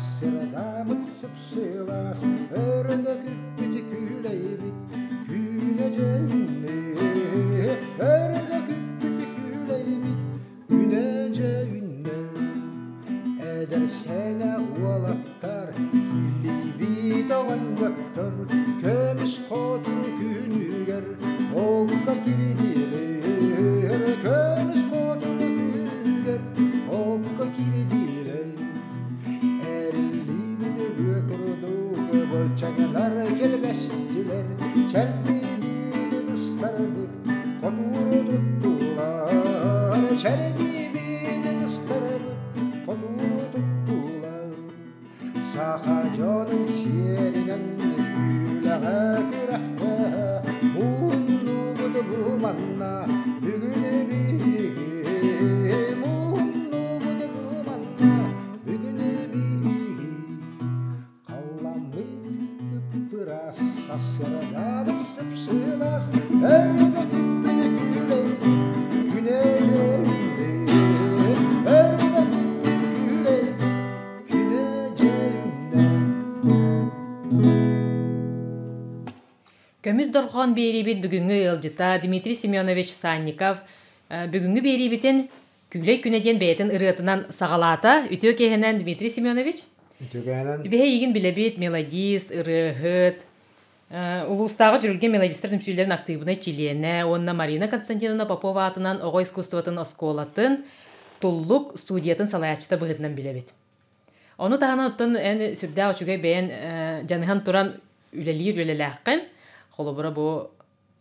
Сассырадаабыт сыпсылаас, өрө күппүт күүлэйбит, күүнэ дьэ үүннэ, өрө күппүт күүлэйбит, күнэ дьэ үүннэ. Эдэр сэнэх уолаттар, килийбит оҕонньоттор, көмүс хотур күнүгэр окко кирдиилэр, көмүс хотур күнүгэр окко кирдиилэр. Эриллибит үө курдук былчаҥалар кэлбэстилэр, чэрдибит ытыстарбыт хотууру туттулар, чэрдибит ытыстарбыт хотууру туттулар. Саха дьонун сиэринэн үлэҕэ күрэхтэһэ муһуннубут бу манна бүгүн биһиги муһуннубут бу манна бүгүн биһиги халламмыт ыппырас сассырадаабыт сыпсылас өргө күппүт күлэйбит күнэ дьэ өргө күппүт күлэйбит күнэ дьэ Көмүс дорҕоон биэриибит бүгүҥҥү ыалдьыта Дмитрий Семенович Санников бүгүҥҥү биэриибитин Күүлэй күнэ диэн бэйэтин ырыатынан саҕалаата. Үтүө киэһэнэн Дмитрий Семенович. Үтүө киэһэнэн. Биһи эйигин билэбит, мелодист, ырыаһыт, улуустааҕы дьүрүлгэ мелодистар түмсүүлэрин актыыбынай чилиэнэ уонна Марина Константиновна Попова аатынан оҕо искусствотын оскуолатын Туллук студиятын салайааччыта быһыытынан билэбит. Ону таһынан оттон эн сүрдээх үчүгэй бэйэн дьаныһан туран үлэлиир үлэлээххин. Холобура бу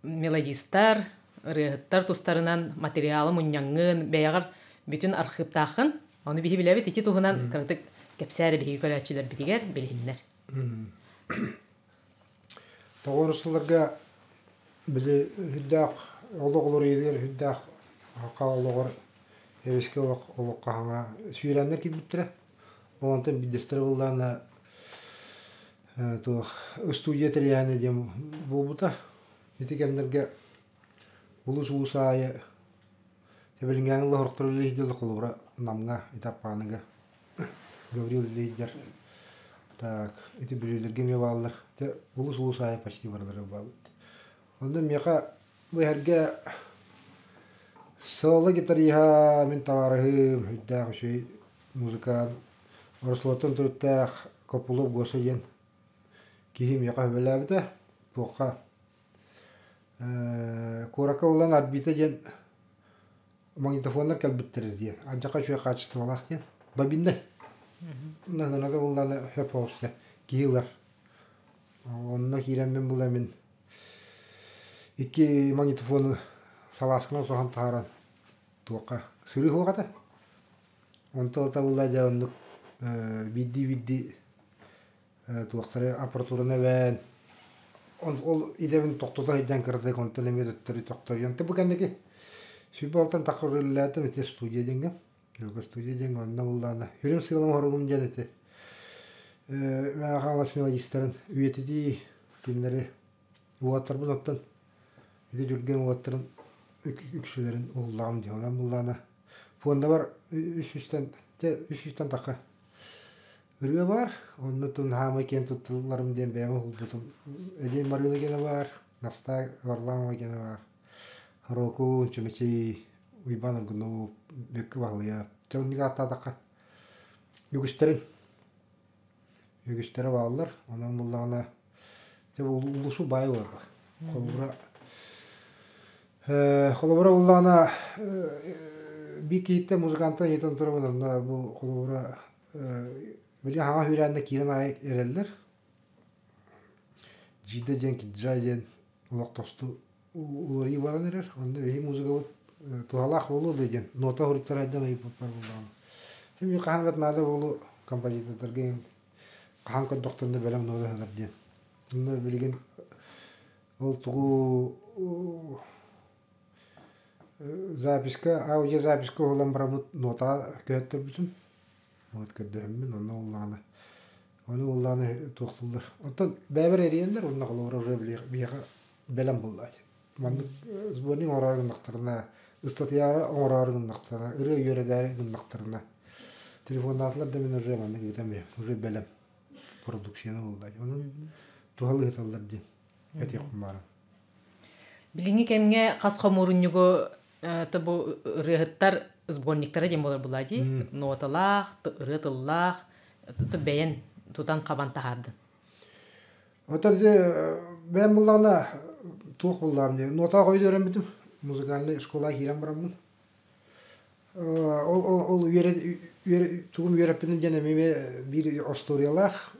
мелодистар, ырыаһыттар тустарынан материалы мунньаҥҥын, бэйэҕэр бүтүн архыыптааххын. Ону биһи билэбит ити туһунан кыратык кэпсээр биһиги көрөөччүлэрбитигэр билиһиннэр. Тоҕуорусуларга били үрдээх олох олоруйугар үрдээх хаха олоҕор эбискэ олох олоххо хаҥа сүүрээннэр киирбиттэрэ. Ол онтон биирдэстэрэ буоллаҕына туох студия тэрийээни диэн буолбута. Ити кэмнэргэ улус-улус аайы Тэбилиҥҥээҥи лоһорохтор үлэлиир холобура Намҥа Итаппааныга Гаврил үлэлиир так ити Бүлүүлэргэ эмиэ бааллар. Дьэ улус-улус аайы почти барылара бааллар. Онно миэхэ бу иһэргэ соло гитариһа мин табаарыһым үрдээх үчүгэй музыкант Орослуоттан төрүттээх Копулов Гоша диэн киһи миэхэ сөбүлээбитэ. Туохха куоракка ылан Орбита диэн магнитофоннар кэлбиттэрэ диэн алдьархай үчүгэй хаачыстыбалаах диэн бобиннай наһыната буллаҕына хөп оҕуста киһи ылар онно киирэммин була мин икки магнитофону салаасканан соһон таһааран туохха сырыы суох этэ онтон табылла дьэ оннук биирдии-биирдии туохтары аппаратураны эбээн ол идэбин тохтото сылдьан кыратык онтон эмиэ төттөрү тохторуйан бу кэнники сүүрбэ алтан тахха үлэлээтим ити студия диэҥҥэ Йога студия диэҥҥэ онно буллаҕына сүрүн сыалым оругум диэн ити Мэҥэ Хаҥалас мелодистарын үйэтитии кинилэри уолаттарбын оттон ити Дьүргэн уолаттарын үксүлэрин уһуллаҕым дии онон буллаҕына фондабар үс сүүстэн дьэ үс сүүстэн тахха Ырыа баар, онно хаамай киэн туттулларым диэн бэйэм уһулбутум. Эдьиий Марыына диэнэ баар, Настаа Варламова диэнэ баар, Хорокун, Чүмэчи, Уйбаан Аргунов, Бүөккэ Баһылыйа. Дьэ оннук ааттаатахха үгүстэрин үгүстэрэ бааллар. Онон буллаҕына дьэ улусу баай буолар. Холобура холобура буллаҕына биир киһиттэн музыкантан ыйытан турабын онно бу холобура Били хаҥа сүүрээннэ киирэн аайы эрэллэр. Джида диэн Киджа диэн олох тосту уларыйыы баран эрэр. Онно биһи музыкабыт туһалаах буолуо дуо диэн нота суруйтара сылдьан ыйыппыппар буоллаҕына. Син биир хаһан эмит наада буолуо композитордарга иһин хаһан көрдөхтөрүнэ бэлэм нота сытар диэн. Онно билигин ол тугу записка аудиозаписка уһулан бараммыт нотаҕа көһөттөрбүтүм. Вот көрдөһөммүн онно уоллаҕына ону уоллаҕына туохтууллар. Оттон бэйэбэр эрийэллэр уонна холобура уже биһиэхэ бэлэм буолла Маннык сборник оҥороору гыннахтарына, ыстатыйаары оҥороору гыннахтарына, ырыа үөрэтээри гыннахтарына. Телефоннаатылар да мин уже маннык ыытан бэйэм уже бэлэм продукцияны булла. Онон туһалыы ыыталлар диэн этиэхпин баарым. Билиҥҥи кэмҥэ хас хомуурунньугу бу ырыаһыттар сборниктара диэн буолар буолаа дии. Ноталаах, ырыа тыллаах, бэйэн тутан хабан таһаардын. Оттон ити бэйэм буллаҕына туох буллаҕым диye нотаҕа өйдөрөммүтүм музыкальнай школаҕа киирэн бараммын ол ол ол үөрэ тугум үөрэппитим диэн эмиэ биир остуоруйалаах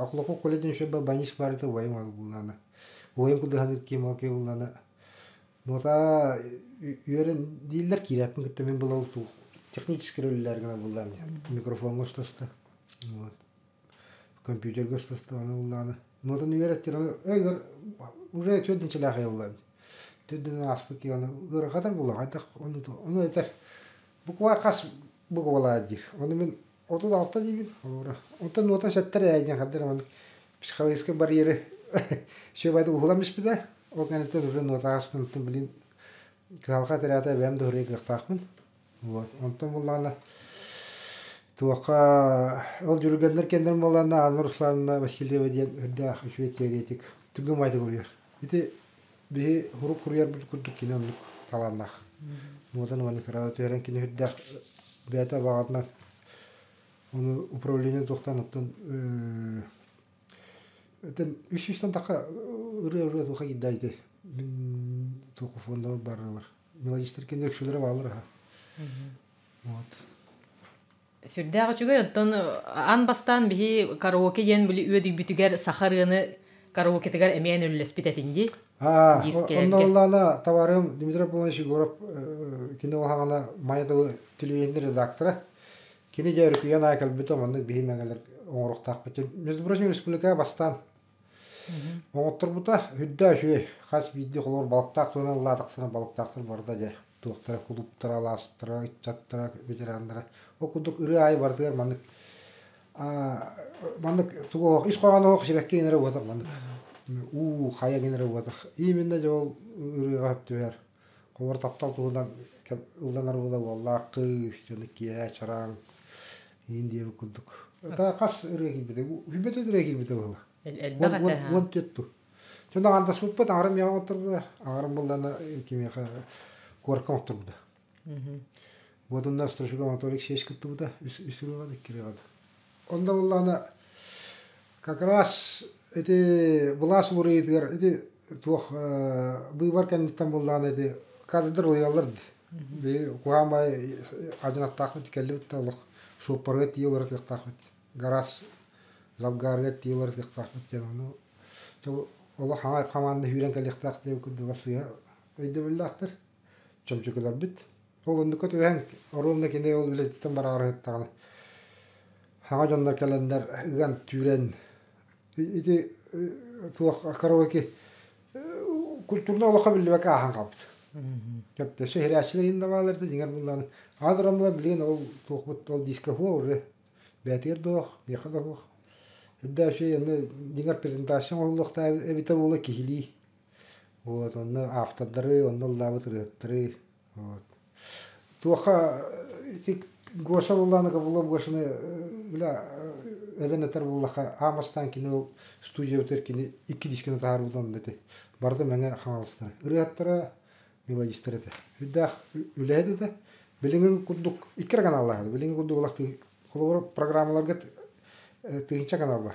Охлопок Коля диэн үчүгэй баянист баар этэ убайым ол буллаҕына убайым кудуһаны ким ол буллаҕына нота үөрэн дииллэр киирээппин кытта мин була ол технический роллар гына буллаам микрофоҥҥа уста вот компьютерга устастаҕына буллаҕына нотаны үөрэттэр өйгөр уже төрдүнчэлээх айыллаабыт төрдүнэн ааспыт киһи аны ыарырҕатар буоллаҕа хайдах ону ону этэр буква хас буквалаа диир ону мин 36 диибин холобура онтон нота сэттэр ээ диэн хардыр маннык психологическай барьеры сүөбайдык уһулан испитэ ол кэнниттэн уже нота астын блин кыһалҕа этэрээтэ бэйэм да уһуруйа кыахтаахпын Вот. Онтон буллаҕына туохха ол дьүрүгэннэр кэннэр буоллаҕына Анна Руслановна Васильева диэн үрдээх үчүгэй теоретик түргэн баайдык уруйар. Ити биһи хурук хуруйарбыт курдук кини оннук талааннаах. Муодан уонна кырала түһэрэн кини үрдээх бэйэтэ баҕатынан ону управление туохтан оттон Этэн үс сүүстэн тахха ырыа-ырыа туха киирдэ ити. Мин туох фондабар барылар. Мелодистар кинилэр үксүлэрэ бааллар аха. Вот. Сүрдээх үчүгэй. Оттон аан бастаан биһи караоке диэн били үөдүйбүтүгэр саха ырыаны караокетыгар эмиэ үллэспит этин дии. Аа, онно оллаана товарым Дмитрий Аполлонович Егоров кини улахаҥана Майатовы телевидение редактора. Кини дьэ өрүкүйэн аай кэлбитэ маннык биһи мэҥэлэр оҥоруохтаахпыт. Между прочим, республика бастаан Оҥотторбута үрдэ үчүгэй. Хас биирдии холобур балыктаах туһунан ыллаатахтарына балыктаахтар барыта дьэ туохтара кулууптара, алаастара, ыччаттара, ветераннара. Ол курдук ырыа аайы барытыгар маннык маннык тугу оһох ис хоһооно оһох сибэкки генерэ буотах маннык уу хайа генерэ буотах. Именно дьэ ол ырыаҕа сөп түбэһэр. Холобур таптал туһунан ылланар буола уоллаах кыыс, дьону киэһэ чараҥ иин диэбит курдук. Та хас ырыа киирбитэ? Үһүбэт ырыа киирбитэ буолла. Элбэх этэ. 14 ту. Дьон аҕандаспыппыт, аҥарым миэхэ оҥотторбута, аҥарым буллана кимиэхэ куоракка оҥотторбута. Буотунна Стручков Анатолий Алексеевич кыттыбыта, үс үс ырыаҕа икки ырыаҕа. Онно буллаана как раз ити былаас уларыйыытыгар ити туох быыбар кэнниттэн буллаана ити кадрдар уларыйаллар дии. Куһаҕан баай адьынаттаахпыт кэллибит да олох суоппарга тиийэ уларытыахтаахпыт. Гараас Завгарга тиийэ уларытыахтаахпыт диэн ону олох хаҥа хамаанда сүүрэн кэлиэхтээх диэн курдуга сыыһа өйдөбүллээхтэр. Чөмчөкөлөрбүт. Ол оннукка түбэһэн оруобуна кини ол үлэтиттэн бараарыһыттаҕына хаҥа дьоннор кэлэннэр ыган түүрэн ити туох караоке культурнай олоххо биллибэккэ ааһан хаалбыт. Өссө иһирээччилэр иһин да бааллар да дьиҥэр буллаҕына аатыран билигин ол туохпут ол диска суох уже бэйэтигэр да суох миэхэ да суох. Үрдээх үчүгэй аны дьиҥэр презентация оҥоһуллуохтаах эбитэ буолуо киһилии. Вот онно автордары, онно ыллаабыт ырыаһыттары вот. Туохха ити Гоша буоллаҕына Копылов Гошаны бля эбэн этэр буоллахха аан бастаан кини ол студиябытыгар кини икки дисканы таһаарбыта онно ити. Барыта Мэҥэ Хаҥаластара. Ырыаһыттара мелодистар этэ. Үрдээх үлэһит этэ. Билиҥҥи курдук икки эрэ каналлаах этэ. Билиҥҥи курдук улах холобура программаларга тыһыынча канал бар.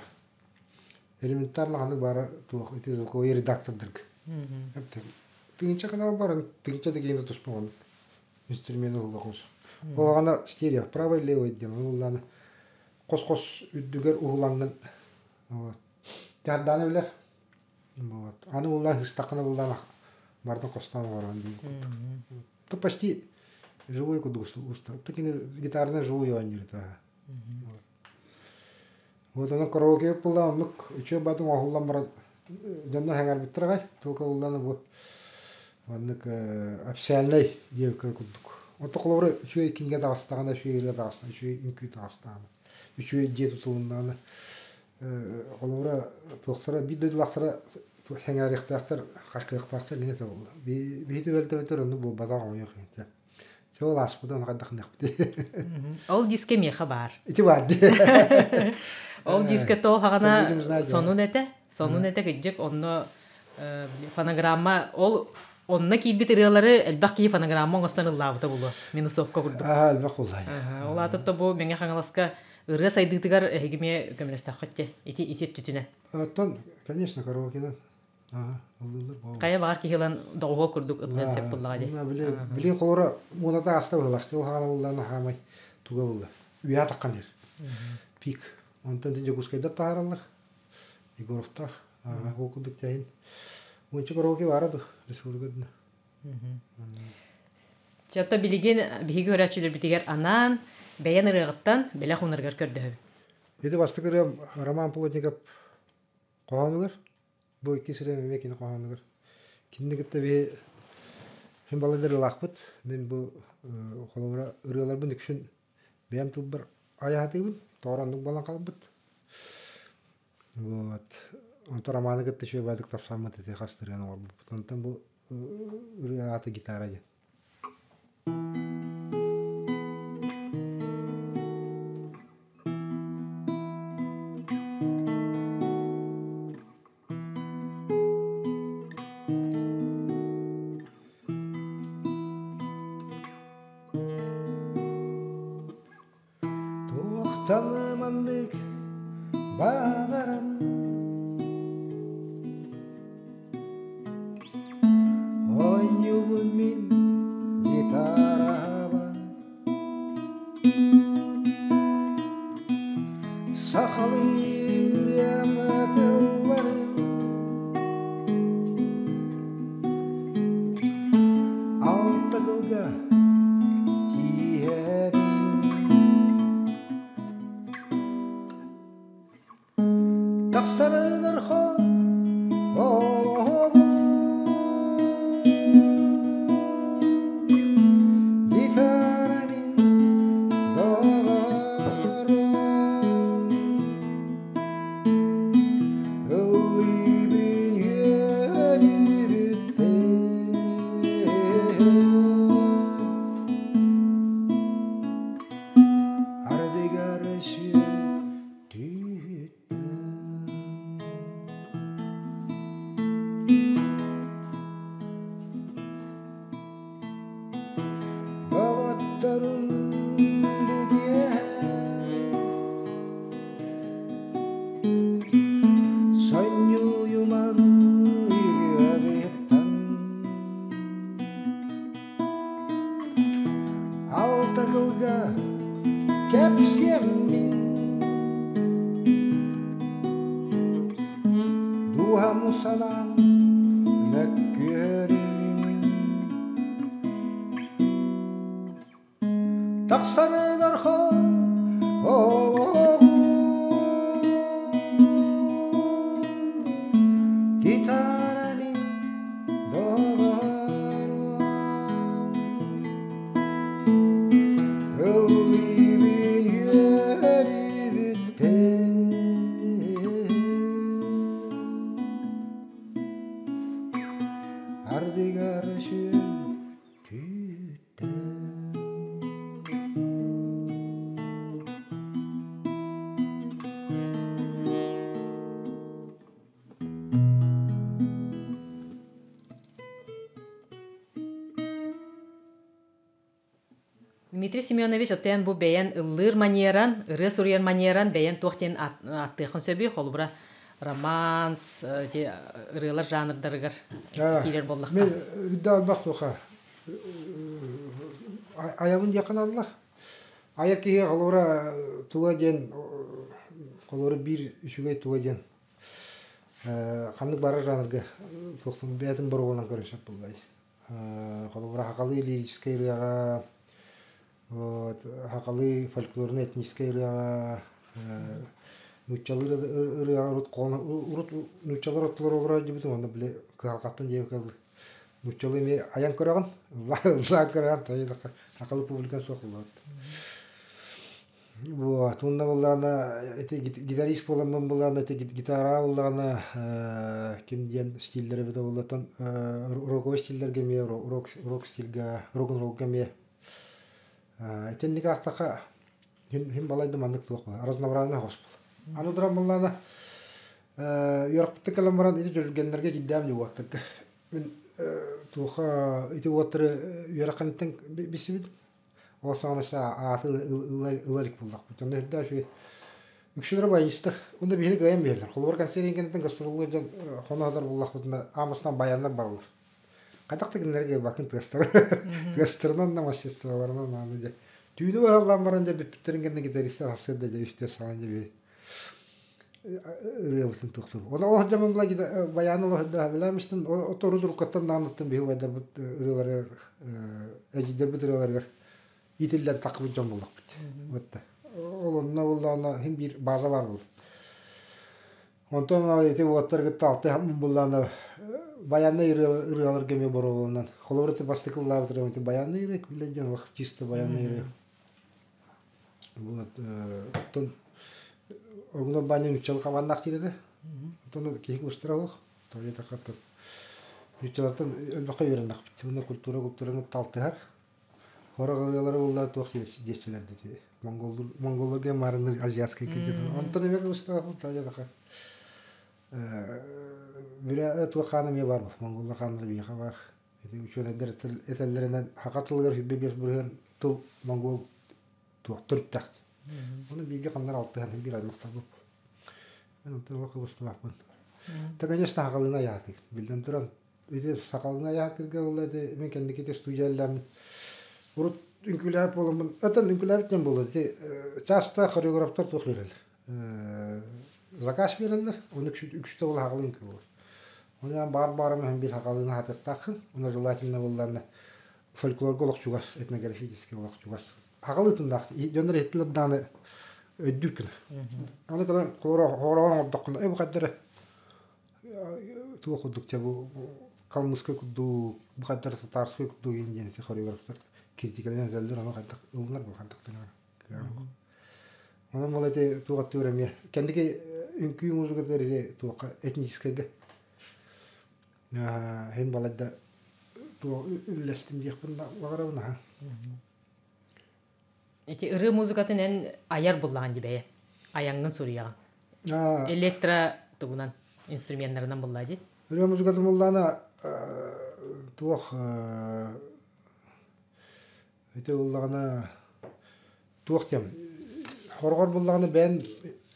Элементарно ханнык баара туох ити звуковой редактордарга. Тыһыынча канал бар, тыһыынча да киһини туспа оннук инструмент уһуллахус. Ол стерео, правый левый диэн уһуллааны хос-хос үрдүгэр уһулаҥҥын вот. Таардааны билэр. Вот. Аны буллаан хыстаххына буллаан бардын хостоон олорон диэн курдук. Ты почти живой курдук уста. Ты кини гитарынан живой оонньуур этэ. Вот онон караоке буллаан оннук үчүгэй баатын оҥоһуллан баран дьоннор сэҥээрбиттэр аҕай. Туока буллаана бу маннык официальнай диэбиккэ курдук. Онто холобура үчүгэй кинигэ таҕыстаҕына, үчүгэй ырыа таҕыстаҕына, үчүгэй үҥкүү таҕыстаҕына, үчүгэй дьиэ тутулуннаҕына холобура туохтара биир дойдулаахтара сэҥээриэхтээхтэр, харкыахтаахтар гинэ буолла. Биһи түбэлтэбитигэр оннук буолбатах оҥойуох иһитэ. Ол ааспытын хайдах гыныахпытый? Ол диске миэхэ баар. Ити баар дии. Ол диске тоол хаҕана сонун этэ. Сонун этэ кыдьык онно фонограмма ол онно киирбит ырыалары элбэх киһи фонограмма оҥостон ыллаабыта буолуо минусовка курдук. Аа, элбэх буолла. Ол аата бу Мэҥэ Хаҥаласка ырыа сайдыытыгар эһиги эмиэ көмөлөстөххүт дии ити ити өттүтүнэн. Оттон, конечно, караокенан Хайа баҕар киһи ылан доҕуһуол курдук ыллыан сөп буоллаҕа дии. Билигин холоро муоната ааста быһылаах. Ол хаана буллаана хаамай туга булла. Үйэ таххан иһэр. Пик. Онтон Дьокуускайдар таһаараллар. Егоровтаах. Ол курдук тээһин. Уонча караоке баара ду республикада. Чэ, билигин биһиги көрөөччүлэрбитигэр анаан бэйэн ырыаҕыттан бэлэх уунаргар көрдөһөбүн. Ити бастакы ырыам Роман Плотников хоһоонугар Бу иккис ырыам эмиэ кини хоһоонугар. Кинини кытта биһи мин балайдар ылаахпыт. Мин бу холобура ырыаларбын үксүн бэйэм тылбар айаһатыыбын. Тоҕо оннук буолан хаалбыт. Вот. Онтон романы кытта үчүгэй баайдык тапсаммыт ити хас ырыаны оҥорбуппут. Онтон бу ырыа аата гитара диэн. Туохтан маннык баҕаран Оонньуубун мин гитараба Сахалыы тылларын Алта кылга тииһэбин Тахсарын орхон олоҕум Гитара мин доҕорум Ыллыыбын үөрүүбүттэн Ардыгар сүөм Доҕотторум бу киэһэ Сонньуйумаҥ ырыабыттан Алта кылга кэпсиэм мин Дууһам санаам мөккүөрүн Тахсарыгар хон олоҕум Гитара мин доҕорум Ыллыыбын үөрүүбүттэн Ардыгар сүөм Дмитрий Семенович, оттон бу бэйэн ыллыыр манеран, ырыа суруйар манеран бэйэн туох диэн ааттыаххын сөбүй? Холобура, романс, ырыалар жанрдарыгар киирэр буоллахха. Мен үрдэ албах туха айабын диэххин аллах. Айар киһи холобура туга диэн холобура биир үчүгэй туга диэн ханнык барар жанрга туохтун бэйэтин боруобалаан көрөн сөп буоллай. Холобура хахалыы лирическэй ырыаҕа вот хахалыы фольклорнай этническэй ырыаҕа нууччалыы ырыаҕа урут урут нууччалар оттолоро олорор дьибитим онно били кыһалҕаттан диэбиккэ нууччалыы эмиэ айан көрөҕүн ыллаан көрөҕүн хахалы публикан суох буолуот Вот, уонна буоллаҕына ити гитарист буоламмын буоллаҕына ити гитараҕа буоллаҕына ким диэн стиллэрэ эбитэ буоллаттан роковой стиллэргэ эмиэ рок рок стильга рок-н-роллга эмиэ. Итинник аахтахха хин балайда маннык туох буолар, разнообразный хос буолар. Аны туран буллаана үөрэхпиттэн кэлэн баран ити дьүрүлгэннэргэ киирдэм дии уоттарга. Мин туоха ити уоттары үөрэххиниттэн билсибит. Ол саҕана ааты ыла илик буллахпыт. Онно үрдээх үчүгэй үксүлэрэ баянистар. Онно биһини кыайан биһэллэр. Холобур концерт кэнниттэн гастроллуур дьон хоно сытар буллахпытына аамастан баяннар бараллар. Хайдах да кинилэргэ бакын тыастара тыастарынан да мастерстволарынан аны дьэ түүнү баһыллаан баран дьэ бүппүттэрин кэннэ гитаристар сарсыарда дьэ үстэр саҕана дьэ би ырыабытын туохтур. Оны ол дьамын була баяны ол билэмистин отору туруккаттан даҕаныттан биһи убайдарбыт ырыаларыгар эдьиийдэрбит ырыаларыгар иитиллэн таххыбыт дьон буоллахпыт. Вот ол онно буллаҕына хин биир база бар буол. Онтон ити уоттар кытта алтыһан буллаҕына баяннай ырыаларга эмиэ боруобаланан. Холобур ити бастакы ыллаабыт ырыам ити баяннай ырыа күлэ диэн олох чисто баяннай ырыа. Вот оттон Оргунов Баня нуччалы хабаннаах диир этэ. Оттон киһи кыбыстара олох. Тоҕо диэтэххэ нуччалартан элбэххэ үөрэннэхпит. Уонна культура культураны талтыһар. Хорох ырыалары булла туох диэччилэр дии. Монголлорга маарынныр азиатскай килдьэн. Онтон эмиэ кыбыстара тоҕо диэтэххэ бүрэ туох хаана эмиэ баар монголлар хааннара биһиэхэ баар. Ити учуонайдар этэллэринэн саха тылыгар 25% тыл монгол туох төрүттээх. Ону бииргэ ханнар алтыһан биир аймахтарбыт. Мен онтон олох кыбыстыбаппын. Та, конечно, сахалыына айаатый. Биллэн туран, ити сахалыына айаатырга буолла ити мен кэнники студияллааммын урут үҥкүүлээбит буоламмын, оттон үҥкүүлээбит диэн буолла ити часто хореографтар туох биэрэллэр? Заказ биэрэллэр, оны үксүтэ ол сахалыы үҥкүү буолар. Оны баар баарым иһин биир сахалыына хатыахтааххын, оны желательно буоллаҕына фольклорга олох чугас, этнографический олох чугас. Аҕалыытындаах дьоннор иһиттилэр даҕаны өйдүүр гына. Аны кэлэн хоороон оҥордоххуна, э бу хайдары туох курдук чэ бу калмыцкай курдук, бу хайдары татарскай курдук иин диэн ити хореографтар критикаларын этэллэр, ону хайдах ылынар бу хайдах Онон ол ити туох аттыгар эмиэ кэнники үҥкүү музыкатыгар ити туохха этническайга Иһин балайда туох үллэстим диэхпин баҕарабын аха. Ити ырыа музыкатын эн айар буллаҕын дии бэйэ. Айаҥҥын суруйаҕын. Электро тугунан инструменнарынан буллаа дии. Ырыа музыкатын буллаана туох ити буллаҕына туох диэм хороҕор буллаҕына бэйэн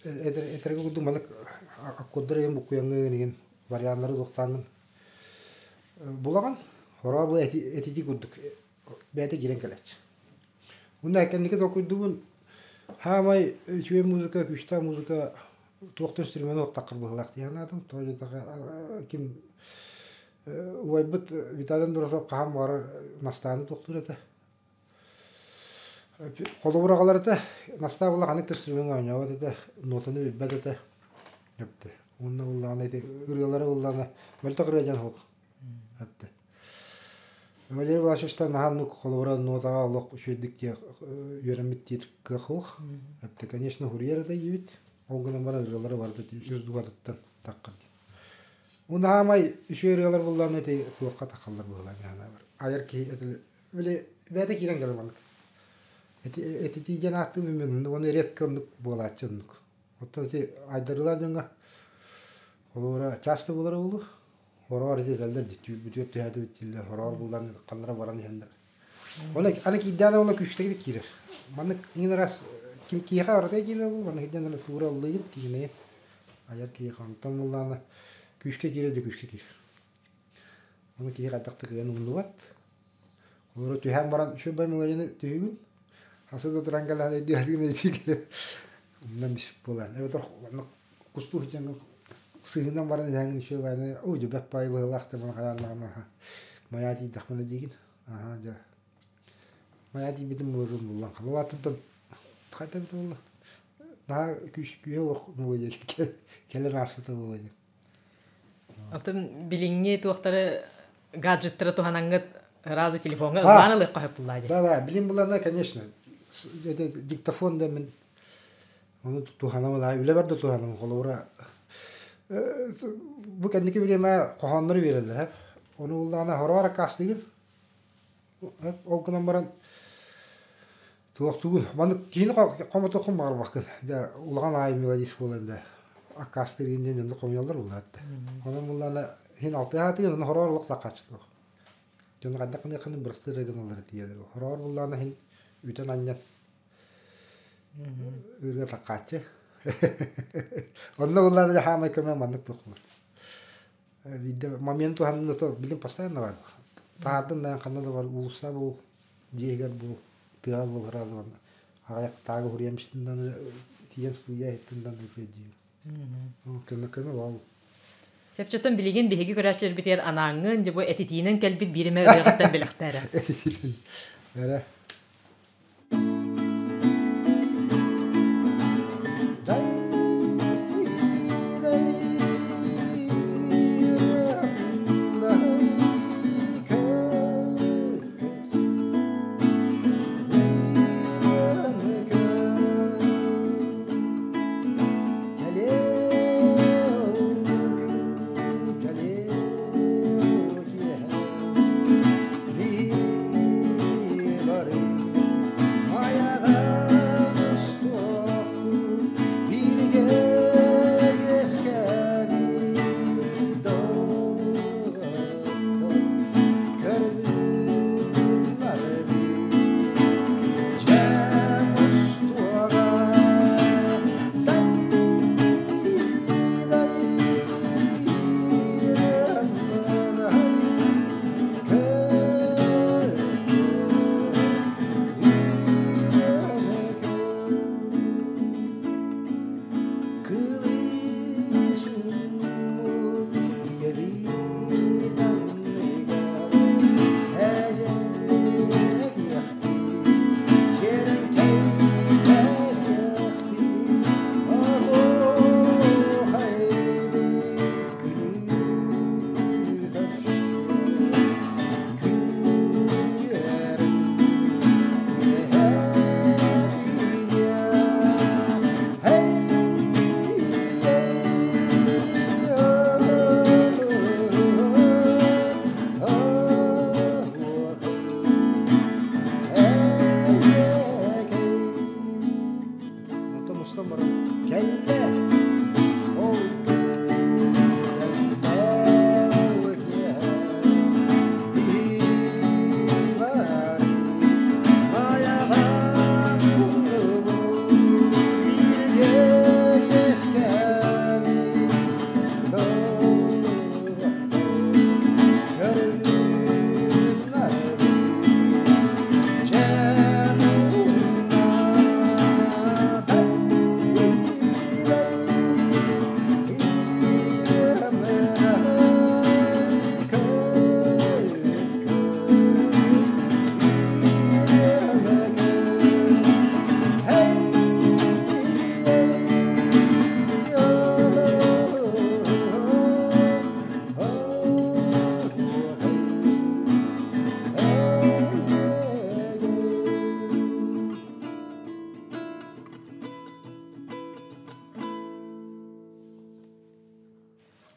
этэргэ курдук маннык аккордары иһин буккуйаҥҥын иһин варианнары туохтааҥҥын булаҕын хороҕор бу этитии курдук бэйэтэ киирэн кэлээччи уонна кэнники толкуйдуубун хаамай үчүгэй музыка күүстээх музыка туохтан инструмент уохтаххар быһыылаах дии санаатым тоҕо диэтэххэ ким убайбыт Виталий Андросов хаһан баҕарар настааны туохтуур этэ Холобур аҕалар этэ, Настаа буолла ханнык да инструмеҥҥа оонньообот этэ, нотаны билбэт этэ. Эптэ. Уонна буоллаҕына ити ырыалары буоллаҕына мөлтөх ырыа диэн суох. Эптэ. Валерий Власовичтан наһаа оннук холобура нотаҕа олох үчүгэйдик диэх үөрэммит диир кыах суох. Эптэ, конечно, суруйар этэ диибит. Ол гынан баран ырыалары барыта үс дууһатыттан таххар диэн. Уонна хаамай үчүгэй ырыалар буоллаҕына ити туохха таххаллар быһыылаах мин санаабар. Айар киһи Били бэйэтэ киирэн кэлэр маннык. Эти этитии диэн ааттыыбын мин уонна редко оннук буолааччы оннук. Оттон ити айдарыылаах дьоҥҥо холобура часто буолара буолуо. Хороҕор ити этэллэр дии түүл түһээтибит дииллэр хороҕор буллан ханнара баран иһэннэр. Оны аны киирдэҕинэ уола күүстээх киирэр. Маннык иҥин араас ким киһиэхэ барыта киирэр буолуо маннык ирдэнэн туура ыллыйын киинэйин айар киһиэхэ онтон буллаҕына күүскэ киирэр да күүскэ киирэр. Ону киһи хайдах да кыайан умнубат. Олору түһээн баран үчүгэй мелодияны түһүүгүн. Хасы да туран кэлэн өйдүөхтүгүн өйдүүгүн. Умнан биспит буолан. Эбэтэр маннык кустуу сылдьаҥҥын сыыһынан баран иһэҥҥин үчүгэй баайны оо дьэ бэрт баайы быһыылаах да маны хайааннаҕына майаа тиийдэхпинэ диигин. Аһаа дьэ майаа тиийбитим буларын буллан халалааттан хайта эбитэ буолла. Наһаа күүс күүһэ суох мелодия кэлэн ааспыта буолуо диэн. Оттон билиҥҥи туохтары гаджеттары туһанаҥҥыт сразу телефоҥҥа ыллаан ылыахха сөп буллаа дии. Да, да, билим булана, конечно. Это диктофон да мин ону туһанабын, үлэбэр да туһанабын. Холобура, бу кэнники бириэмэ хоһооннору биэрэллэр. Ону буллаҕына хороҕор аккаастыгын. Ол гынан баран. Туохтугун маннык киһини хомотуоххун баҕарбаккын. Дьэ улахан аайы мелодист буолан да аккаастыыр диэн дьонно хомуйаллар буллаат. Онон буллаана иһин алтыһаатыгын онно хороор олох такааччы суох. Дьону хайдах гыныаххын бырастыы эрэ гыналлар тиийэлэр. Хороор буллаана иһин үтэн анньан ыырга такааччы. Онно буллаана дьэ хаамай көмө маннык туох буолар. Биирдэ момент туһанна то билим постоянно бар. Таһаардан да ханна да бар уулусса бул дьиэгэр бу тыа буолар аҕыйах тааҕы хуруйам истиндан тиийэн студия иһиттиндан диир. Көмө көмө ол. Сөпчөтөн билигин биһиги көрөөччүлэрбитигэр анааҥҥын дьэ бу этитиинэн кэлбит биир эмэ ырыаҕыттан бэлэхтээрэ. Этитиинэн. Эрэ.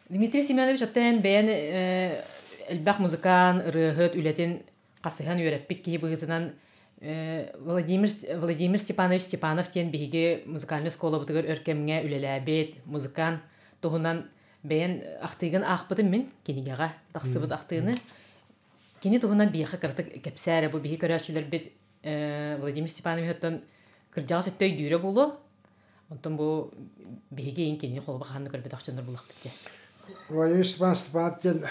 Дмитрий Семенович оттон бэйэн элбэх музыкант, ырыаһыт үлэтин хасыһан үөрэппит киһи быһыытынан Владимир Владимир Степанович Степанов диэн биһиги музыкальнай оскуолабытыгар өр кэмҥэ үлэлээбит музыкант туһунан бэйэн ахтыыгын аахпытым мин кинигэҕэ тахсыбыт ахтыыны. Кини туһунан биһиэхэ кыратык кэпсээ эрэ бу биһи көрөөччүлэрбит Владимир Степанович оттон кырдьаҕас өттө өйдүүрэ буолуо. Онтон бу биһиги иин кинини холобур хаһан да көрбөтөх дьоннор булахпыт дьэ. Владимир Степанович Степанов диэн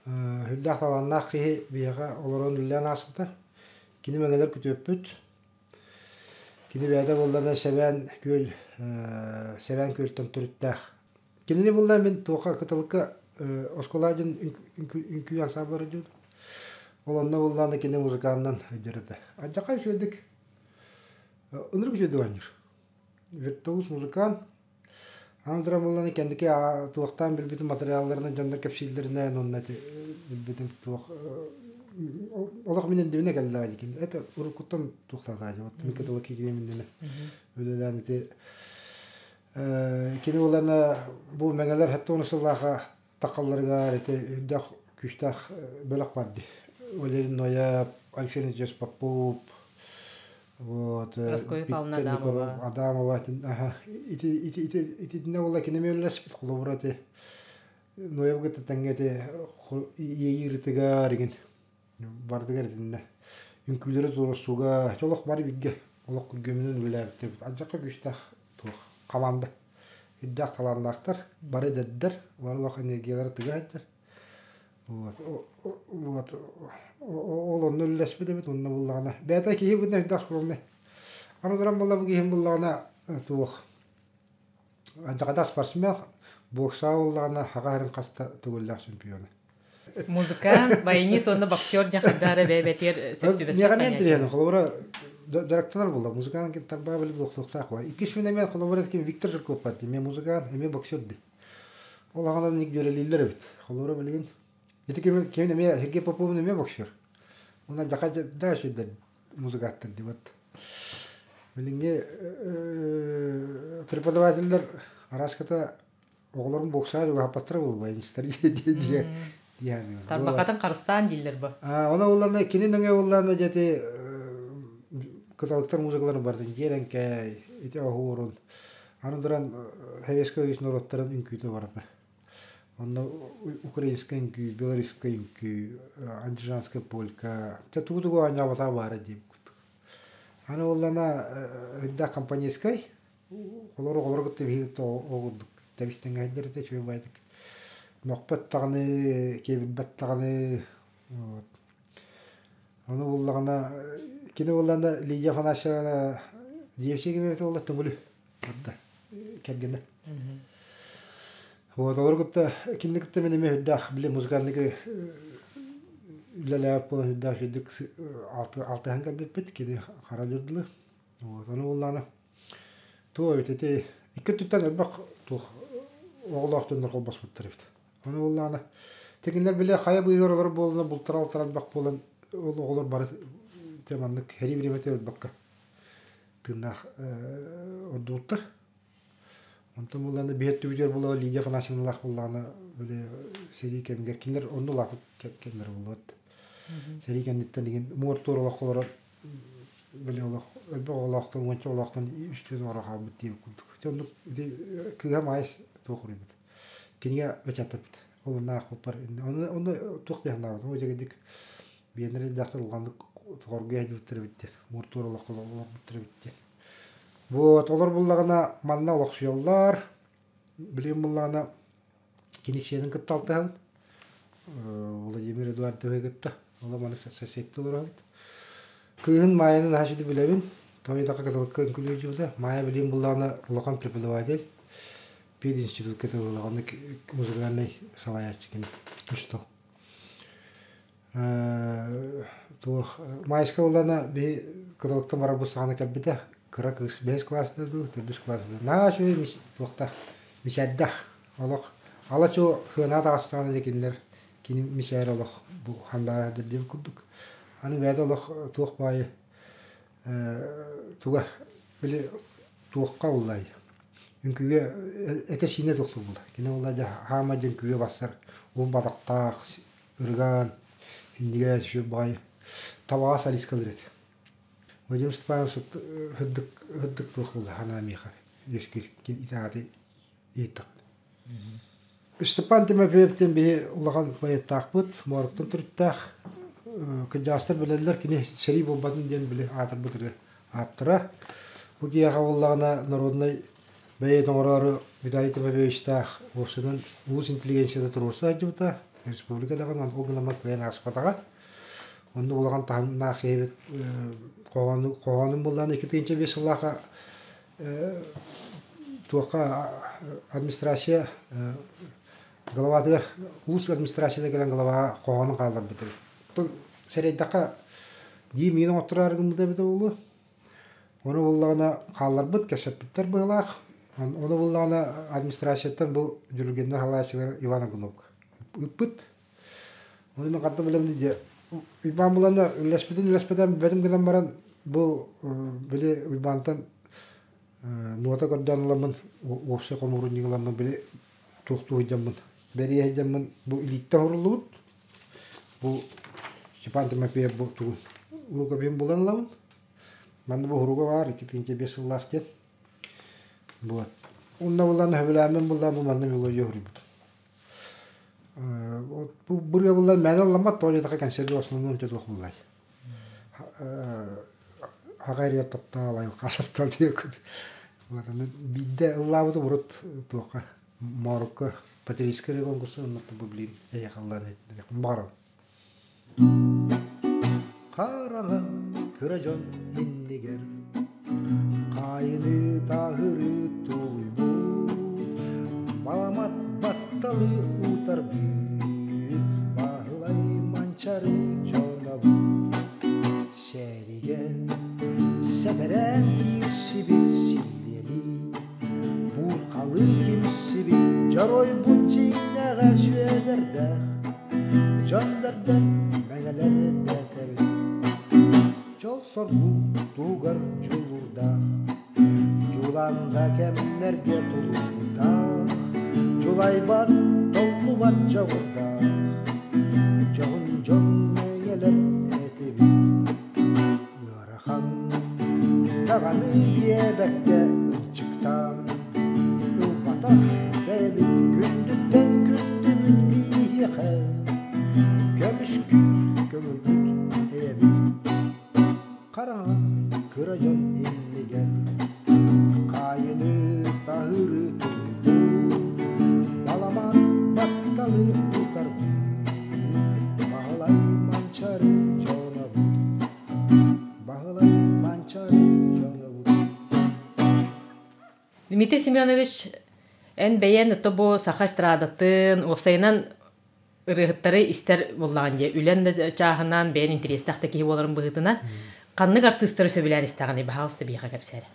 сүрдээх талааннаах киһи биһиэхэ олорон үлэлээн ааспыта. Кини мэҥэлэр күтүөппүт. Кини бэйэтэ буолларына Сэбээн күөл Сэбээн күөлтэн төрүттээх. Кинини булла мин туохха кытылыкка оскуола диэн үҥкүү ансаамбылара диэбит. Ол онно буллаана кини музыканынан өйдөрө этэ. Алдьархай үчүгэйдик ынырык үчүгэйдик оонньуур. Виртуоз музыкант. Аан туран булланы кэнники туохтаан билбитим материалларынан дьоннор кэпсииллэринэн уонна ити билбитим туох олох мин иннибинэ кэллэҕэ дии это уруккуттан туохтаатаа вот мин кытылы киирим иннинэ үлэлээн ити кини булана бу мэҥэлэр 70 сыллааха тахалларыгар ити үрдэх күүстээх бөлөх бар дии Валерий Ноев, Алексей Никитич Попов. Вот Прасковья Павловна Виктор Адамова. Адамова аха ити ити ити итиннэ буолла кинеми үлэлэспит холобура ити Ноябрга тэҥҥэ ити иэйии ырытыгар игин бардыгар итиннэ үҥкүүлэри туруорсууга олох бары бииргэ олох күргүөмүнэн үлэлээбиттэрбит алдьархай күүстээх туох хамаанда үрдээх талааннаахтар бары эдэрдэр бары олох энергиялара тыга сылдьар вот вот ол онно үлэлэспит эбит онно буллаҕына бэйэтэ киһи быдан өйдөөх скромный аны туран буолла бу киһим буллаҕына туох Дьаҕада спортсмен боксаҕа буоллаҕына хаҕа иһэрин хаста төгүллээх чемпиона. Музыкант, баянист уонна боксер диэн хайдах эрэ бэйэ-бэйэтигэр сөп түбэспит Миэхэ эмиэ интэриэһинэй. Холобура, дьарыктанар буолла. Музыкант тарбаҕа билик буолуохтаах буолар. Иккис мин эмиэ холобура ким Виктор Жирков бар дии. Эмиэ музыкант, эмиэ боксер дии. Ол аҕынан дьүөрэлииллэр эбит. Холобура билигин ити ким ким эмиэ Сергей Поповын эмиэ боксер. Уонна дьаха да үчүгэй музыканттар дии вот. Билиҥҥи преподавателлэр араската оҕолорун боксаҕа чугаһаппаттара буолуо баянистар дии дии Тарбахатын харыстаан дииллэр бу. Она уллана кини нөҥө уллана дьэти кыталыктар музыкаларын бардын дьиэрэҥкэй ити оһуорун аны туран Советскай Союз норуоттарын үҥкүүтэ барда. Онно украинскай үҥкүү, белорусскай үҥкүү, андижанскай полька, чэ тугу-тугу оонньооботоҕо баара диэбит курдук. Аны буоллаҕына үрдээх компанейскай, олор оҕолору кытта биһиги кытта ол курдук тэбис-тэҥҥэ этэ үчүгэй баайдык. Мөхпөт даҕаны, киэбирбэт даҕаны вот. Ону буллаҕына кини буоллаҕына Лидия Афанасьевна Диевчик эбэтэ буолла Төҥүлү кытта кэргэнэ. Вот олору кытта кинини кытта мин эмиэ үрдээх били музыкальный үлэлээбит буолан үрдээх үрдүк алтыһан кэлбиппит кини хара дьурдулу. Вот ону буллаҕына туох эбит ити икки өттүттэн элбэх туох оҕолоох дьоннор холбоспуттар эбит. Ону буллаҕына тигиннэр били хайа быыһыгар олорор буоллунар бултара-алтара элбэх буолан ол оҕолор бары дьэ маннык сэрии бириэмэтэ өлбөккө тыыннаах ордубуттар. Онтон буллаҕына биһи өттүбүтүгэр буолла Лидия Афанасьевналаах буоллаҕына били сэрии кэмигэр кинилэр онно улааппыт кэмнэрэ буоллубат. Сэрии кэнниттэн игин муор-туор олох олорон били олох элбэх оҕолоохтон уонча оҕолоохтон үстүөн оҕоро хаалбыт диэбит курдук. Дьэ оннук ити кыыһа Маайыс туох уруйбут. Кинигэ бэчээттаппыт. Ол онно аахпыппар онно онно туох диэн санаабытым. Ол дьэгирдик биэннэр дьахтар улаханнык хоргуйа сылдьыбыттар эбит диэн, муор-туор олоххо олорбуттар эбит диэн. Вот, олор буллаҕына манна олохсуйаллар. Билигин буллаҕына кини сиэнин кытта алтыһабыт. Владимир Эдуардовы кытта. Ол маны соседти олоробут. Кыыһын Маайаны наһаа үчүгэй билэбин. Тоҕо кытылыкка үҥкүүлүүр Маайа билигин буллаҕына улахан преподаватель. Пединститутка тыллаҕына музыкальнай салайааччы кини учуутал. Туох Майска буоллаҕына биһи кыталыктан барарбыт саҕана кэлбитэ кыра кыыс бэһис кылааста дуу төрдүс кылааста дуу наһаа үчүгэй туохтаах мичээрдээх олох ала-чуо сыанаҕа таҕыстаҕына дьэ кинилэр кини мичээрэ олох бу хандаара диэбит курдук аны бэйэтэ олох туох баайы туга били туохха уллай үҥкүүгэ этэ-сиинэ тохтубула кини буолла дьэ хаама дьэ үҥкүүгэ барсар уһун батахтаах ырыган иннигэ сүр баҕайы табаҕа солисткалыыр этэ Вадим Степанович сырдык сырдык туох буолла санаа миэхэ үөскүүр итэҕэти ыйыттахпына Степан Тимофеев диэн биһи улахан поэттаахпыт, Мооруктан төрүттээх. Кырдьаҕастар билэллэр, кини сэрии буолбатын диэн били аатырбыт ырыа ааптара. Бу киһиэхэ буоллаҕына народнай бэйиэт оҥороору Виталий Тимофеевичтаах уопсайынан улуус интеллигенцията туруорса сылдьыбыта, республика даҕаны ол гынан кыайан ааспатаҕа. Онно улахан таһымнаах киһибит хоһоону хоһоонун буоллаҕына 2005 сыллаахха туохха администрация главатыгар улуус администрацията кэлэн главаҕа хоһоонун хаалларбыт эбит. Оттон сэрэйдэххэ дии миин оҥоттороор гыммыт эбитэ буолуо. Ону буллаҕына хаалларбыт, кэпсэппиттэр быһыылаах. Ону буллаҕына администрацияттан бу дьүрүлгэннэр халааччылар Иван Аргуновка ыыппыт. Ону мен ханна билэбин дии Уйбаан булана үллэспитин үллэспэтэн билбэтим гынан баран бу били Уйбаантан нуота көрдөөн ыламмын уопсай хомуурунньук ыламмын били туохтуу сылдьаммын бэрийэ сылдьаммын бу илииттэн оҥоруллубут бу Степан Тимофеев бу тугун рукопиһын булан ылабын. Манна бу уһуруга баар 2005 сыллаах диэн. Вот. Онно булан сөбүлээммин буллаан бу манна мелодия уһуруйбутум. Вот бу бырыа буллан мээнэ ылламмат, тоҕо диэтэххэ консервы основном онча туох буллай. Аҕа эрийэр таптаал, айылҕа таптаал диэккит. Биирдэ ыллаабытым урут туохха Моорукка Патриотическай эрэ конкурса оннук бу билигин эйиэхэ ыллаан иһитиннэриэхпин баҕарабын. Хараҥа кыра дьон иннигэр хаайыны тааһырыы тулуйбут, баламат батталы утарбыт, Баһылай Манчары дьонобут. Сэригэ сэтэрээн киирсибит силлиэлии, буурхалыы кимсибит дьоруойбут дьиҥнээҕэ сүөдэрдээх, дьон бэрдэ мэҥэлэр дэтэбит. Дьол-соргу туһугар дьулуурдаах, дьулаанга кэмнэргэ тулуурдаах, дьулайбат, толлубат дьоҕурдаах, дьоһун дьон мэҥэлэр этибит. Ыарахан даҕаны диэбэккэ ынчыктаан, ылбатах бэйэбит күндүттэн күндүбүт биһиэхэ, көмүскүүр көҥүлбүт эйэбит. Хараҥа кыра дьон иннигэр хаайыны таһыры тулуйбут, баламат батталы утарбыт, Баһылай Манчары дьонобут, Баһылай Манчары дьонобут. Дмитрий Семенович, эн бэйэн ото бу саха эстрадатын, уопсайынан ырыаһыттары истэр буоллаҕын дии, үлэн да чааһынан, бэйэн интэриэстээх да киһи буоларын быһыытынан, ханнык артыыстары сөбүлээн истэҕиний, баһаалыста биһиэхэ кэпсээрэ.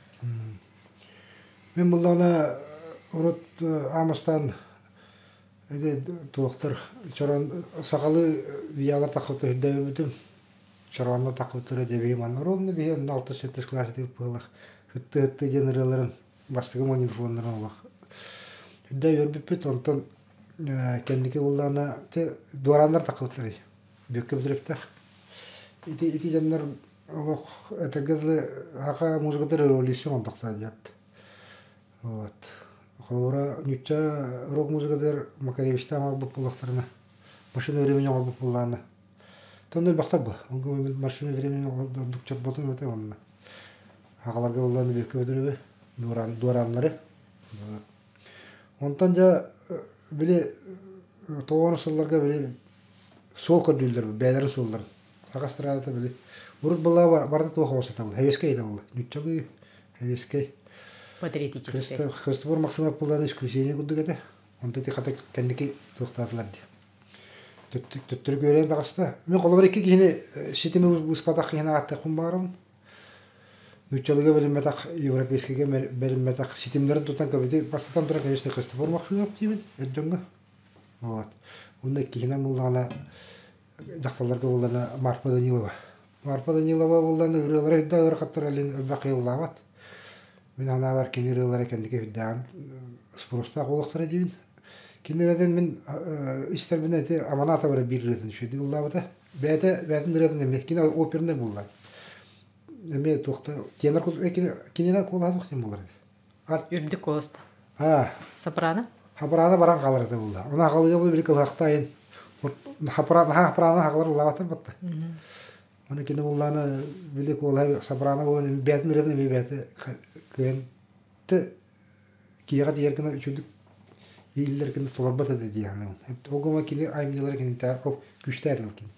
Мин буллаҕына урут аамастаан ити туохтар чорон сахалыы виялар таххыбыттар үрдээбитим чороонно таххыбыттара дебиһи манна ровно биһи онно алта-сэттис кылаас этибит быһыылаах ытты-ытты диэн ырыаларын бастакы магнитофоннарын олох үрдээ үөрбүппүт онтон кэнники буллаҕына дуорааннар таххыбыттарый бүөккэ бүтүрэптээх ити ити дьоннор олох этэргэ дылы саха музыката революция оҥордохторо диэт вот холобура нуучча рок музыкатыгар Макаревичтаах оҥорбут буоллахтарына машина времени оҥорбут буоллаҕына тонно элбэхтэр бу машина времени ордук чорботун этэ онно аҕаларга буоллаҕына бүөккэ бүтүрүбү дуорааннары Онтон дьэ били тоҕуон сылларга били суол көрдүүллэр бэйэлэрин суолларын. Саха эстрадата били урут была барыта туох оҕо сатабыл хэвескэй да буолла. Нуччалыы хэвескэй. Патриотическай. Христофор Максимов буоллаҕына исключение курдук этэ. Онто ити хата кэнники туохтаатылар дии. Төттөрү күөрэйэн таҕыста. Мин холобур икки киһини ситими быспатах киһини ааттыахпын баҕарабын. Нууччалыыга бэриммэтэх, европейскайга бэриммэтэх ситимнэрин тутан көбүтү бастатан туран, конечно, Христофор Максимов диибин эр дьоҥҥо. Вот. Уонна иккиһинэн буллаҕына дьахталларга буллаҕына Марфа Данилова. Марфа Данилова буллаҕына ырыалара үрдэ ыарахаттар элин элбэх ыллаабат. Мин санаабар кини ырыалара кэнники үрдээҕин спростаах буолуохтара диибин. Кини ырыатын мин истэрбинэ ити Аманаатова эрэ биир ырыатын үчүгэйдик ыллаабыта. Бэйэтэ бэйэтин ырыатын эмиэ кини опернай булла. Эмиэ туохта тенор кининэн куолаһа суох диэн буолар этэ. Үрдүк куоласта. Аа. Сопрано? Сопрано баран хаалар этэ булла. Оны аҕалыга бу били кылһахтайын сопрано сопрано хаалар улаатар батта. Оны кини буллаана били куолаһа сопрано буолан бэйэтин ырыатын эмиэ бэйэтэ кыайан киэҕэ тиийэр гына үчүгдүк ииллэр гына толорбот этэ дии саныыбын. Ол гына кини айымньылара кинитэ ол күүстээх этилэр кини.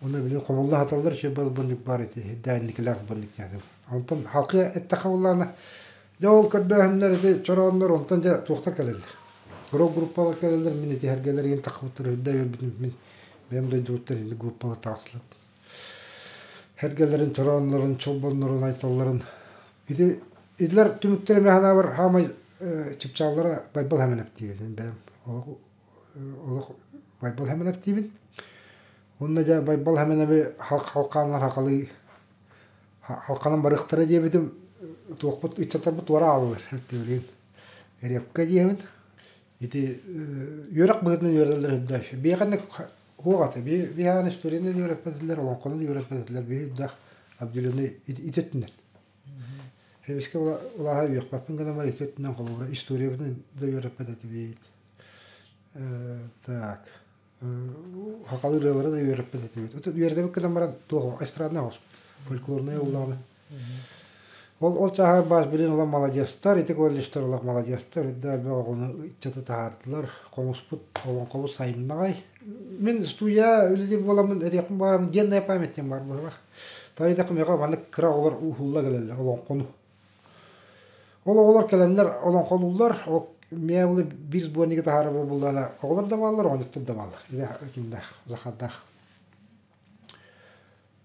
Уонна били хомулла саталлар үчүгэй балбаннык баар ити дээнникилээх балбаннык диэн. Онтон халкы эттэхэ буоллаҕына дьэ ол көрдөөһүннэр ити чорооннор онтон дьэ туохтар кэлэллэр. Рок группалар кэлэллэр мин ити эргэлэр иһин таххыбыттар үрдэ өлбүтүм мин бэйэм дойдубуттан ини группалар таҕыстылар. Эргэлэрин чорооннорун чолбоннорун айталларын Ити итилэр түмүктэрэ мин санаабар хаамай чыпчааллара Байбал Хэмэнэп диибин бэйэм олох олох Байбал Хэмэнэп диибин. Уонна дьэ Байбал Хэмэнэби халкааннар хахалыы халканан барыахтара диэбитим туохпут ыччаттарбыт туора ааллылар билигин репка диэбин. Ити үөрэх быһыытынан үөрэтэллэр үрдээх. Биэхэнник хуох ата биһаан историяны да үөрэппэтилэр, олоҥхону да үөрэппэтилэр, биһи үрдээх определенный ити өттүнэн. Эмискэ улааһа үөхпэппин гынан баран ити өттүнэн холобура историябытын да үөрэппэт этибит. Так хахалы ырыалары да үөрэппэт этибит. Үөрэтэбит гынан баран туох эстраднай оҕус фольклорнай улаҕана. Ол ол чааһыгар баас билин улам маладьыастар, ити колледжтар улах маладьыастар, үрдэ элбэх оҕону ыччаты таһаардылар, хомуспут, олоҥхобут сайыннаҕай. Мин студия үлэлиир буоламмын этиэхпин баҕарабын, генная память диэн баар быһыылаах. Тоҕо диэтэххэ миэхэ маннык кыра оҕолор уһулла кэлэллэр олоҥхону. Ол оҕолор кэлэннэр олоҥхолууллар, ол миэ биир сборнигы таһаарар буоллаҕына оҕолор да бааллар, оҕонньоттор да бааллар. Ити кимнээх, Захардаах.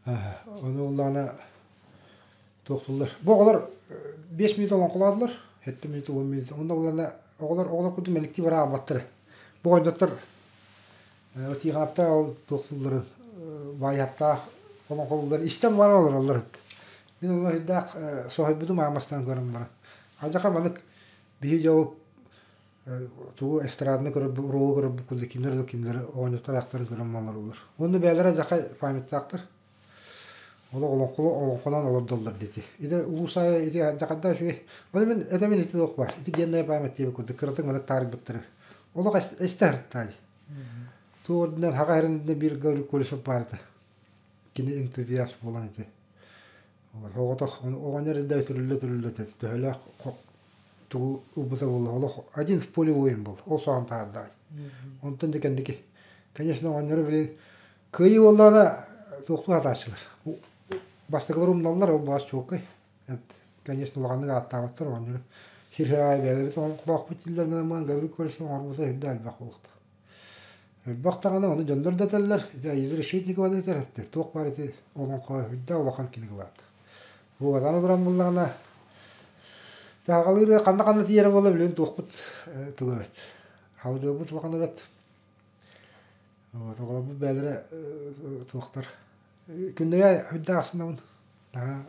Ону буоллаҕына туохтууллар. Бу оҕолор 5 мүнүүтэ олоҥхолоотулар, 7 мүнүүтэ, 10 мүнүүтэ. Онно буоллаҕына оҕолор оҕолор курдук мэниктии бара аалбаттара. Бу оҕонньоттор Тиихаптаах ол туохтуулларын баайаптаах олоҥхолууллар истэн баран олороллор эбит. Мин онно сүрдээх соһуйбутум аамастан көрөн баран. Алдьархай маннык биһи дьэ ол тугу эстраданы көрөрбүт, уруогу көрөрбүт курдук кинилэр да кинилэр оҕонньоттор аахтарын көрөн олороллор. Уонна бэйэлэрэ дьахай памяттаахтар. Олох олоҥхолу олоҥхонон олордоллор диэти. Ити улуус аайы ити дьахардаах үчүгэй. Ону мин этэбин ити туох баар. Ити генная память диэбит курдук кыратык маннык таарыйбыттары. Олох эстэ сырыттаай. Туох үрдүнэн хаҕа эрэннэ биир Гаврил Колесов баар этэ. Кини энтузиаст буолан ити. Оҕотох оҕонньор эрдэ үтүрүллэ-үтүрүллэ этэ. Төһөлөөх тугу ылбыта буолла олох один в поле воин был ол саҕан таһаардаҕай онтон да кэнники конечно оҕонньору билин кыайыы буоллаҕына туохтуу сатааччылар бастакылар умналлар ол баас чуолкай конечно улаханнык ааттаабаттар оҕонньору сир аайы бэйэлэрит оҥхолоохпут дииллэр гынан Гаврил Колесов оҥорбута үрдэ элбэх буолуохтаах элбэх даҕаны ону дьоннор да этэллэр ити Аиза Решетникова да этэр туох баар ити олоҥхо үрдэ улахан кинигэ баата Буолан туран буллаҕына сааҕалыыр ханна-ханна тиийэрэ буолла билигин туохпут тугу эбит халдыабыт улахан эбит вот оҕолорбут бэйэлэрэ туохтар күннэйэ үрдээх астынабын наһаа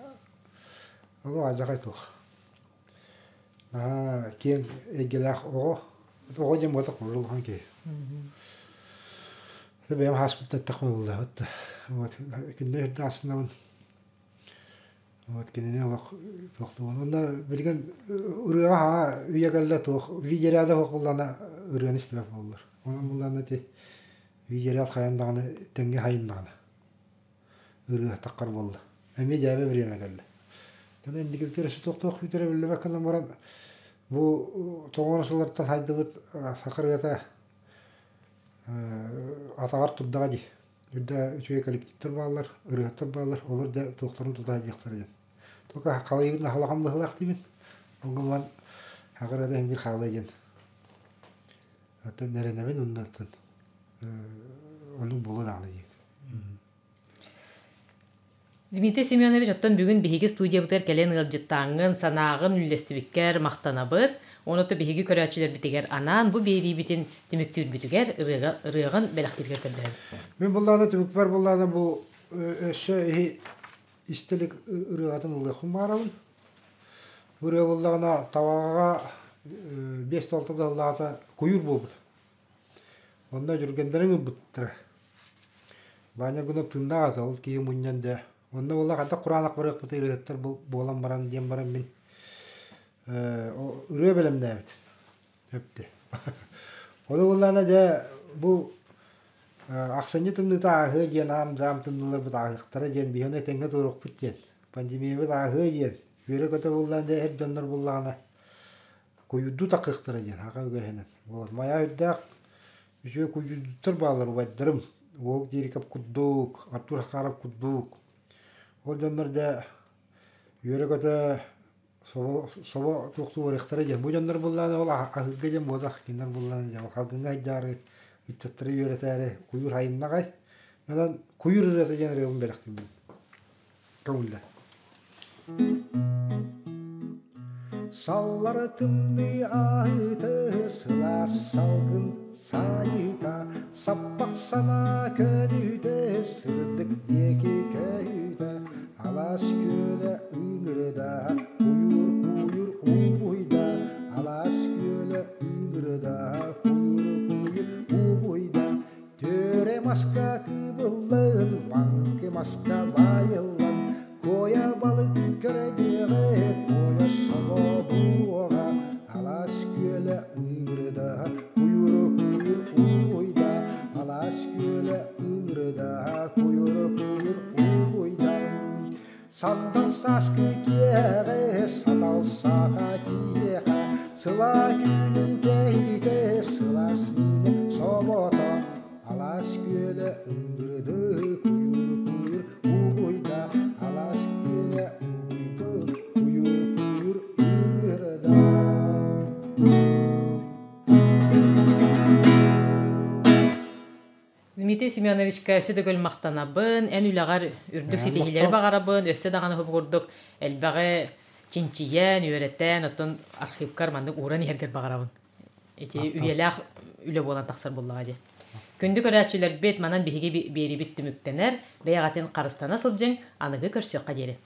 олох алдьархай туох наһаа киэҥ эйгэлээх оҕо оҕо диэн буолбатах улахан киһи бэйэм ааспыттан эттэхпинэ буолла вот күннэй үрдээх астынабын Вот кинини олох туохтуубун. Онно билигин ырыаҕа хаҥа үйэ кэллэ туох видеоряда суох буоллаҕына ырыаны истибэт буоллар. Онон буоллаҕына ити видеоряд хайаан даҕаны тэҥҥэ хайыннаҕына ырыа таххар буолла. Эмиэ дьээбэ бириэмэ кэллэ. Онон инникибитигэр өссө туох-туох күүтэрэ биллибэт гынан баран бу тоҕуон сыллартан сайдыбыт саха ырыата атаҕар турдаҕа дии. Үрдэ үчүгэй коллективтар бааллар, ырыаһыттар бааллар, олор дьэ туохтарын тута сылдьыахтара диэн. Только халайыбын халахан быһылаах диибин. Онго булан хаҕырада иһин биир хаалай диэн. Оттон эрэнэбин уонна оттон оннук буолуо даҕаны диэн. Дмитрий Семенович, оттон бүгүн биһиги студиябытыгар кэлэн ыалдьыттааҥҥын, санааҕын үллэстибиккэр махтанабыт. Ону то биһиги көрөөччүлэрбитигэр анаан бу биэриибитин түмүктүүрбүтүгэр ырыаҕа, ырыаҕын бэлэхтииргэр көрдөһөбүт. Мин буллаҕына түмүкпэр буллаҕына бу өссө иһи истэ илик ырыаҕатын ылыахпын баҕарабын. Бу ырыа буллаҕына Табаҕаҕа 5-6 сыллааҕыта куйуур буолбута. Онно дьүргэннэрин ылбыттара. Ваня Аргунов тыыннаах этэ, ол киһи мунньан дьэ. Онно буолла хайдах кураанах барыахпытый ырыаһыттар буолан баран диэн баран мин ырыа бэлэмнээбит. Өптө. Ону буоллаҕына дьэ бу ахсынньы тымныыта ааһыа диэн аам-даам тымныыларбыт ааһыахтара диэн биһи ону этэҥҥэ туруохпут диэн пандемиябыт ааһыа диэн үөрэ-көтө буоллаҕына дьэ эр дьоннор буоллаҕына куйуурдуу такыахтара диэн аҕа үгэһинэн. Вот моя үрдээх үчүгэй куйуурдуттар бааллар убайдарым Уоһук Дириков курдук, Артур Захаров курдук. Ол дьоннор дьэ үөрэ-көтө собо собо туохтуу барыахтара диэн. Бу дьоннор буллаҕына ол аһыырга диэн буолах кинилэр буллаҕына дьэ халгыҥҥа айдаары ыччаттары үөрэтээри куйуур хайыннаҕай. Онон куйуур ырыата диэн ырыабын бэлэхтиибин. Көҥүллэ. Саллара тымныы ааһыыта, сылаас салгын саайыыта, саппах санаа көнүүтэ, сырдык диэки көһүүтэ, алаас күөлэ ыҥырыда, куйуур куйуур угуйда, алаас күөлэ ыҥырыда, куйуур куйуур угуйда, Түөрэ маска кыыбыллан, маҥкы маска баайыллан, куойа балык Кэрэдиэҕэ куойа собо буолуоҕа, Алаас күөлэ ыҥырда, куйууру куйуур улуйда, Алаас күөлэ ыҥырда, куйууру куйуур улуйда. Сандал сааскы киэҕэ, сатал саха киһиэхэ, Сыла күнүн кэһиитэ, сылаас миинэ собото, Алаас күөлэ ыҥырды, куйуур-куйуур угуйда, Алаас күөлэ угуйду, куйуур-куйуур ыҥырда. Дмитрий Семеновичка өссө да махтанабын, эн үлэҕэр үрдүк ситиһиилэри баҕарабын, өссө даҕаны курдук элбэҕи чинчийэн, үөрэтэн, оттон архивкар маннык ууран иһэргэр баҕарабын. Ити үйэлээх үлэ буолан тахсар буоллаҕа дии. Күндү көрөөччүлэрбит, манан биһиги биэрибит түмүктэнэр, бэйэҕитин харыстана сылдьыҥ, аныгы көрсүөххэ диэри.